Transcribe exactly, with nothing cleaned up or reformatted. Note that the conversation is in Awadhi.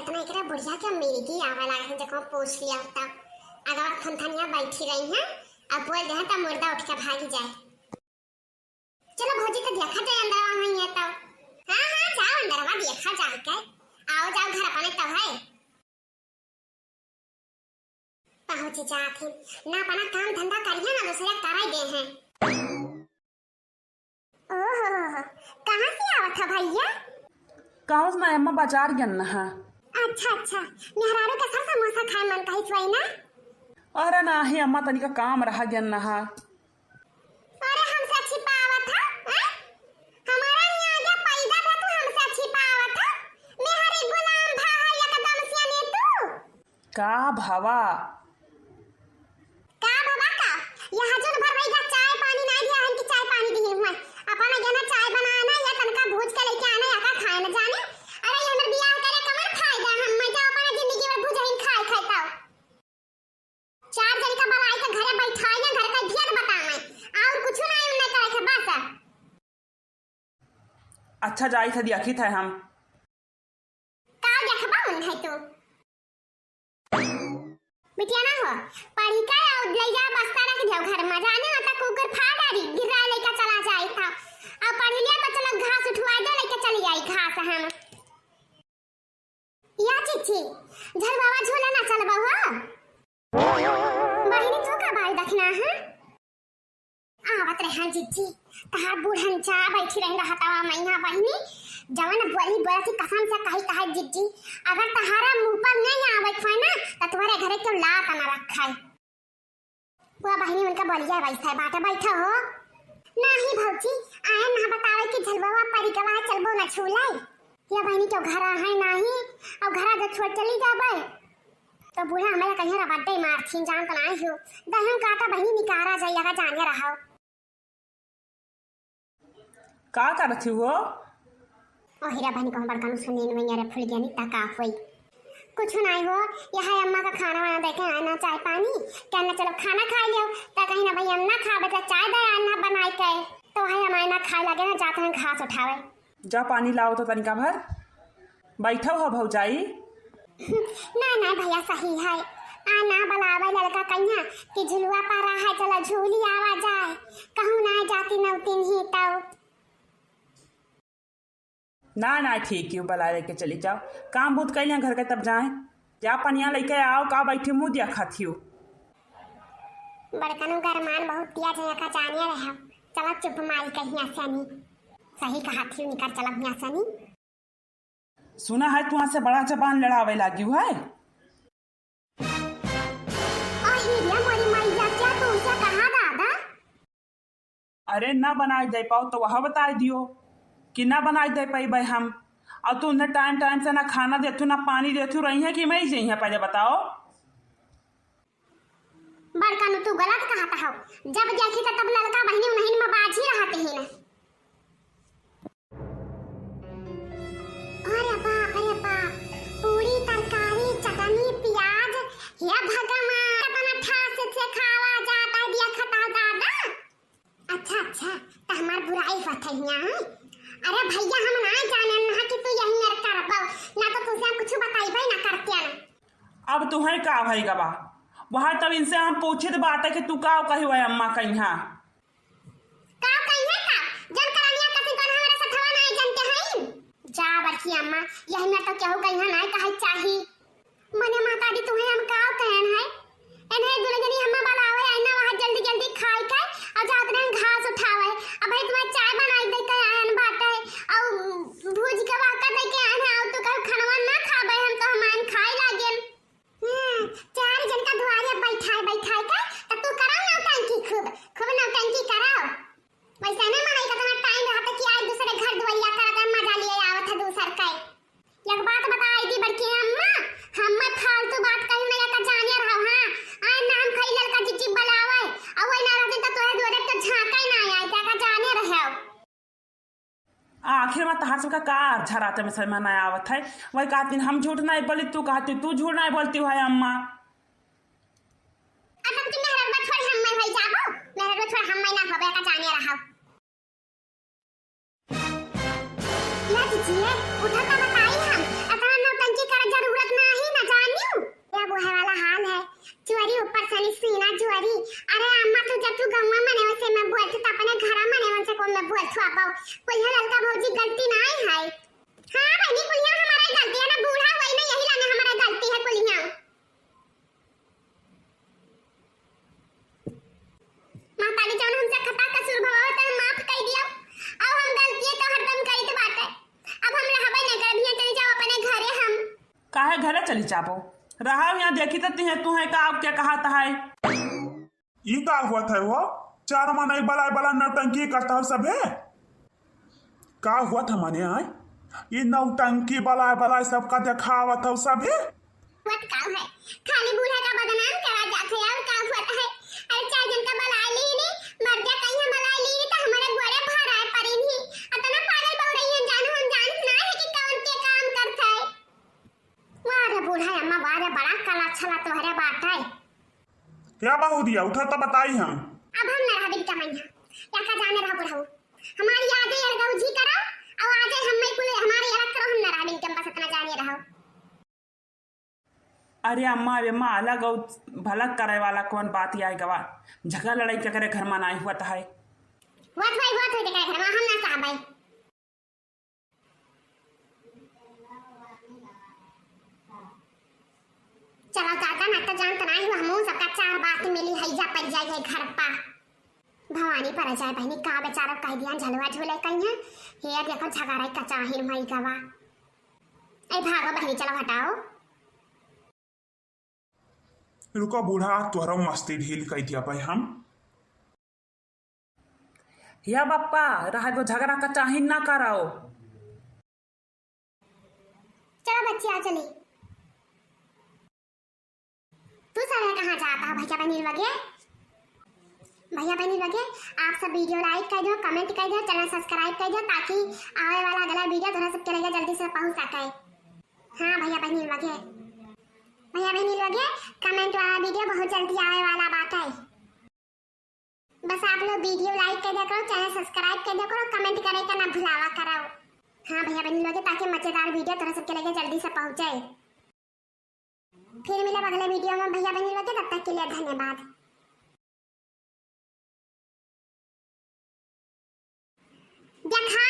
इतना एकरा बुढ़िया के मिर्गी आवे लागे है, जब पूछ लिया तब। अगर फनफनिया बैठी रही है, अब बोल दे है तब मुर्दा उठ के भागी जाए। चलो भौजी, तो देखा जाए अंदरवा में है तब। हाँ, हाँ, जाओ अंदरवा देखा जाए के। आओ, जाओ घर अपने तब है। पहुँच जात ही, ना अपना काम धंधा करिया, ना दूसरे करे दे हैं। ओहो, कहाँ से आवत ह भैया? कहूँ से ना अम्मा, बाजार गन ह। अच्छा, अच्छा, मेहरारू के सर समोसा खाए मन कहित होई ना? अरे नाही अम्मा, तनिका काम रहा गन ह। अरे हमसे छिपावत ह, हैं? हमारा यहाँ आगे पैदा था तू हमसे छिपावत ह? मेहरी गुलाम भा है एकदम से ने तू। का भवा? का भवा का? यहाँ जन भर वही का चाय पानी ना दिया हन कि चाय पानी दिए हुए। अपन जना चाय बनाए ना या तनका भूज के लेके आना या का खाए ना जाने। अरे ये हमर बियाह करे कमन फायदा हम मैं जाओ अपन जिंदगी में भुजहिन खाए खाए ताओ। चार जन का बलाई के घरे बैठाए ना घर का इज्जत बताए और कुछ ना उन्हें करे के बस। अच्छा जाई थे देखी थे हम। का देखबा उन है तू? बिटिया ना हो, पढ़ी का आउ ले जा बस्ता रख जाओ घर में, जाने होता कुकर फाड़ डारी, गिरा लेके चला जाए था। अब पढ़ लिया तो चलो घास उठवा दो, लेके चली आई घास हम। या चिच्ची, झलवावा झूला ना चलबा हो? बहिनी तू का बाई दखना है? आवत रहे हैं जिज्जी, तहार बुढ़न चा बैठी रही रहतवा मैया बहिनी, जवन बोली बोलती कसम से कही कहे जिज्जी, अगर तहारा मुंह पर नहीं आवत होए ना, तो तुम्हारे घरे क्यों लात ना रखा है। बुआ बहिनी उनका बोलिया वैसा है, बाटे बैठा हो। नाही भौजी, आए ना बतावे कि झलबवा परी गवा चलबो ना छूले। या बहिनी क्यों घरा है नाही, अब घरा जब छोड़ चली जाबे, तो बूढ़ा हमारे कहीं रबड्डे मारथिन, जान तो नाही हो। दहियों काटा बहिनी निकारा जाइएगा, जाने रहो। का करत ही हो? ओ हीरा बहन कहूँ बड़का नु सुने नु यार फूल गया नी ता का होई। कुछ नाही हो, यह अम्मा का खाना वाना देके आए ना चाय पानी, कहना चलो खाना खा लियो, ता कहीं ना भाई हम ना खाबे ता चाय दे आए ना बनाए के, तो वही हम आए ना खाए लगे ना जाते हैं घास उठावे। जा पानी लाओ तो तनिका भर। बैठो हो भौजाई। ना, ना भैया, सही है। आ ना बलावे ललका कन्या कि झुलुआ पारा है, चला झूली आवा जाए। कहूँ ना जाती नौतिन ही तौ। ना, ना, ठीक ही, बला लेके चली जाओ। काम बूत कैले घर के तब जाए। जा पनिया लेके आओ, का बैठी मुँह दिया खाती हो। बड़कन गरमान बहुत दिया जया का जानिया रहा। चला चुप मारी कहीं आसनी। सही कहा थी, निकर चला हुई आसनी। सुना है तू से बड़ा जबान लड़ावे लागी है। अरे रे मोरी मैया, क्या तू उसे कहा दादा? अरे ना बनाए दे पाओ तो वह बताए दियो कि ना बनाए दे पाई भाई हम। और तू उन्हें टाइम टाइम से ना खाना देथू ना पानी देथू रही है कि मैं ही जई है पहले बताओ। बड़का नु तू गलत कहत हौ। जब देखी त तब ललका बहिनी उन्हीं में बाझी रहत ही न। अरे बाप रे बाप, पूरी तरकारी, चटनी, प्याज, हे भगवान, कितना ठास से खावा जाता है, दिया खता दादा। अच्छा, अच्छा, त हमार बुराई होत है हियाँ, हैं? अरे भैया, हम ना जाने ना कि तू यही मेरे करबो, ना तो तुझसे हम कुछ बताइबे ना करते ना। अब तुहें का भई गवा? वहाँ तब इनसे हम पूछित बाटे कि तू का कही हुआ अम्मा कहिया? का कहिए का? जन करनिया कथी कौन हमारे सथवा ना जानते हैं? जा बड़की अम्मा, यही में तो केहू कहिया ना कहे चाही। मने माता दी, तुहें हम का कहन है? एन्हें दुनो जनी हम्मा बलावे आई ना, वहाँ जल्दी जल्दी खाए के और जात रहे घास उठावे। अब भाई तुम्हें चाय बनाई दे के आयन बाटे और भूज के वाका दे के आयन है, और तू कहू खनवा ना खाबे, हम तो हम आयन खाए लागेन। हम्म, चार जन का दुआरे बैठाए बैठाए के, तब तू कराओ नौटंकी खूब, खूब नौटंकी कराओ। वैसे ना मनई का इतना टाइम रहता कि आज दूसरे घर दुआरिया करत है, मजा लिए आवत है दूसर के। एक बात बताई दी बड़की अम्मा, हम मैं फालतू बात कही ना का जाने रहो, हाँ? आए ना हम खाई ललका चिपचिप बलावे, और वही ना रहते तो तोहे दुआरे तो झांका ही ना आए, क्या का जाने रहो। आखिर में तहार सबका का झराते में समझ में ना आवत है? वही कहती हम झूठ नहीं बोली, तू कहती तू झूठ नहीं बोलती है अम्मा। अब तुम मेहररुआ छोड़ हम मैं वही जाबो, मेहररुआ छोड़ हम मैं ना होबे का जाने रहो। या दीजिए, उठा तो बताई हम, इतना नौटंकी करे जरूरत काहे घरे चली जाबो? रहा यहाँ, देखी तो तिहे तू है का, क्या कहा है? ई का हुआ था वो? चार मनई बलाय बलाय नौटंकी करत हौ सभे। का हुआ था मने आय? ई नौटंकी बलाय बलाय सबका देखावत हौ सभे। हुआ तो का है? खाली बूढ़ा का बदनाम करा जात है, और का हुआ है? अरे चार जन का बलाय ली नी, मर जा कहीं हम बलाय ली नी, तो हमारे गोड़े भराए पड़ी नी। अतना पागल बहु रही है, जानू हम जानत ना है कि कौन के काम करत है। वाह रे बूढ़ा अम्मा, वाह रे, बड़ा कला छला तोहरे बाटे। क्या बहुरिया, उठा तो बताई हम। अब हम न रहबिन कमैया, या का जाने रहा बुढ़ऊ। हमारी यादें अलगऊ जी करो, और आजे हम कुल हमारे अलग करो, हम न रहबिन कम, बस इतना जाने रहो। अरे अम्मा, अबे अम्मा, अलग और भलक करे वाला कौन बात आए गवा? झगड़ा लड़ाई के करे घर में नाई हुआ है। हुआ तो भाई, हुआ तो देखा घर में हम ना साहब भाई। चलो दादा, ना तो जानत नाही हुआ, हमहू सबका चार बात मिली, हैजा पड़ जाए है घर पा। भवानी पर जाए बहनी, का बेचारा कह दिया झलवा झूले कहीं है। हे देखो, झगड़ा कचाहिन हुई गवा। ए भागो बहनी, चलो हटाओ। रुको बूढ़ा, तोहरा मस्ती ढील कह दिया भाई हम। या बप्पा, रहा दो, झगड़ा कचाहिन ना कराओ। चलो बच्ची, आ चली। तू सारे कहाँ जाता है भैया बहनी लगे? भैया बहनी लगे, आप सब video like कर दो, comment कर दो, channel subscribe कर दो, ताकि आवे वाला अगला video तोहरा सबके लगे जल्दी से पहुँच सके। हाँ भैया बहनी लगे, भैया बहनी लगे, comment वाला video बहुत जल्दी आवे वाला बात है। बस आप लोग video like कर दिया करो, channel subscribe कर दिया करो, comment करे का ना भुलावा करो। हाँ भैया बहनी लोगे, ताकि मजेदार video तोरा सबके लगे जल्दी से पहुँचे। फिर मिलब अगले video में भैया बहनी लोगे, तब तक के लिए धन्यवाद। देखा